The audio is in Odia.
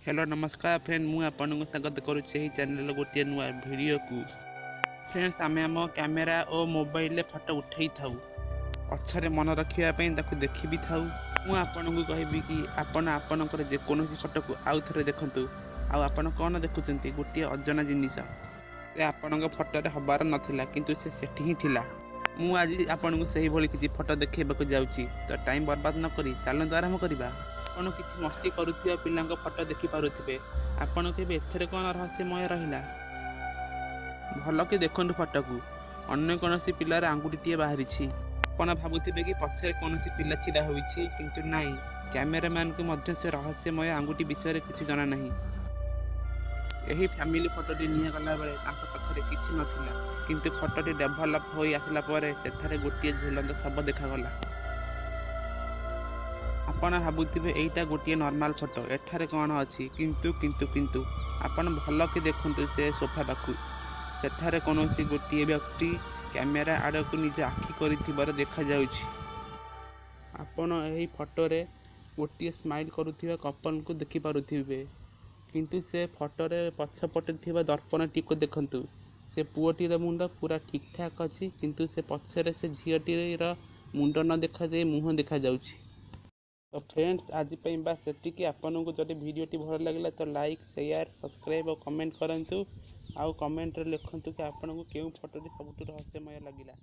ହ୍ୟାଲୋ ନମସ୍କାର ଫ୍ରେଣ୍ଡ, ମୁଁ ଆପଣଙ୍କୁ ସ୍ୱାଗତ କରୁଛି ଏହି ଚ୍ୟାନେଲର ଗୋଟିଏ ନୂଆ ଭିଡ଼ିଓକୁ। ଫ୍ରେଣ୍ଡସ୍, ଆମେ ଆମ କ୍ୟାମେରା ଓ ମୋବାଇଲରେ ଫଟୋ ଉଠାଇଥାଉ, ପଛରେ ମନେ ରଖିବା ପାଇଁ ତାକୁ ଦେଖି ବି ଥାଉ। ମୁଁ ଆପଣଙ୍କୁ କହିବି କି ଆପଣ ଆପଣଙ୍କର ଯେକୌଣସି ଫଟୋକୁ ଆଉ ଥରେ ଦେଖନ୍ତୁ, ଆଉ ଆପଣ କ'ଣ ଦେଖୁଛନ୍ତି? ଗୋଟିଏ ଅଜଣା ଜିନିଷ। ସେ ଆପଣଙ୍କ ଫଟୋରେ ହେବାର ନଥିଲା, କିନ୍ତୁ ସେ ସେଠି ହିଁ ଥିଲା। ମୁଁ ଆଜି ଆପଣଙ୍କୁ ସେହିଭଳି କିଛି ଫଟୋ ଦେଖାଇବାକୁ ଯାଉଛି, ତ ଟାଇମ୍ ବର୍ବାଦ ନକରି ଚାଲନ୍ତୁ ଆରମ୍ଭ କରିବା। ଆପଣ କିଛି ମସ୍ତି କରୁଥିବା ପିଲାଙ୍କ ଫଟୋ ଦେଖିପାରୁଥିବେ। ଆପଣ କହିବେ, ଏଥିରେ କ'ଣ ରହସ୍ୟମୟ ରହିଲା? ଭଲକି ଦେଖନ୍ତୁ ଫଟୋକୁ, ଅନ୍ୟ କୌଣସି ପିଲାର ଆଙ୍ଗୁଠିଟିଏ ବାହାରିଛି। ଆପଣ ଭାବୁଥିବେ କି ପଛରେ କୌଣସି ପିଲା ଛିଡ଼ା ହୋଇଛି, କିନ୍ତୁ ନାଇଁ, କ୍ୟାମେରାମ୍ୟାନକୁ ମଧ୍ୟ ସେ ରହସ୍ୟମୟ ଆଙ୍ଗୁଠି ବିଷୟରେ କିଛି ଜଣା ନାହିଁ। ଏହି ଫ୍ୟାମିଲି ଫଟୋଟି ନିଆଗଲା ବେଳେ ତାଙ୍କ ପାଖରେ କିଛି ନଥିଲା, କିନ୍ତୁ ଫଟୋଟି ଡେଭଲପ୍ ହୋଇ ଆସିଲା ପରେ ସେଠାରେ ଗୋଟିଏ ଝୁଲନ୍ତା ଶବ ଦେଖାଗଲା। ଆପଣ ଭାବୁଥିବେ ଏଇଟା ଗୋଟିଏ ନର୍ମାଲ ଫଟୋ, ଏଠାରେ କ'ଣ ଅଛି? କିନ୍ତୁ କିନ୍ତୁ କିନ୍ତୁ ଆପଣ ଭଲକି ଦେଖନ୍ତୁ ସେ ସୋଫା ପାଖକୁ, ସେଠାରେ କୌଣସି ଗୋଟିଏ ବ୍ୟକ୍ତି କ୍ୟାମେରା ଆଡ଼କୁ ନିଜ ଆଖି କରିଥିବାର ଦେଖାଯାଉଛି। ଆପଣ ଏହି ଫଟୋରେ ଗୋଟିଏ ସ୍ମାଇଲ୍ କରୁଥିବା କପଲଙ୍କୁ ଦେଖିପାରୁଥିବେ, କିନ୍ତୁ ସେ ଫଟୋରେ ପଛପଟେ ଥିବା ଦର୍ପଣଟିକୁ ଦେଖନ୍ତୁ। ସେ ପୁଅଟିର ମୁଣ୍ଡ ପୁରା ଠିକଠାକ୍ ଅଛି, କିନ୍ତୁ ସେ ପଛରେ ସେ ଝିଅଟିର ମୁଣ୍ଡ ନ ଦେଖାଯାଇ ମୁହଁ ଦେଖାଯାଉଛି। ତ ଫ୍ରେଣ୍ଡସ୍, ଆଜି ପାଇଁ ବାସ୍ ସେତିକି। ଆପଣଙ୍କୁ ଯଦି ଭିଡ଼ିଓଟି ଭଲ ଲାଗିଲା ତ ଲାଇକ୍, ସେୟାର, ସବସ୍କ୍ରାଇବ୍ ଆଉ କମେଣ୍ଟ କରନ୍ତୁ। ଆଉ କମେଣ୍ଟରେ ଲେଖନ୍ତୁ କି ଆପଣଙ୍କୁ କେଉଁ ଫଟୋଟି ସବୁଠୁ ରହସ୍ୟମୟ ଲାଗିଲା।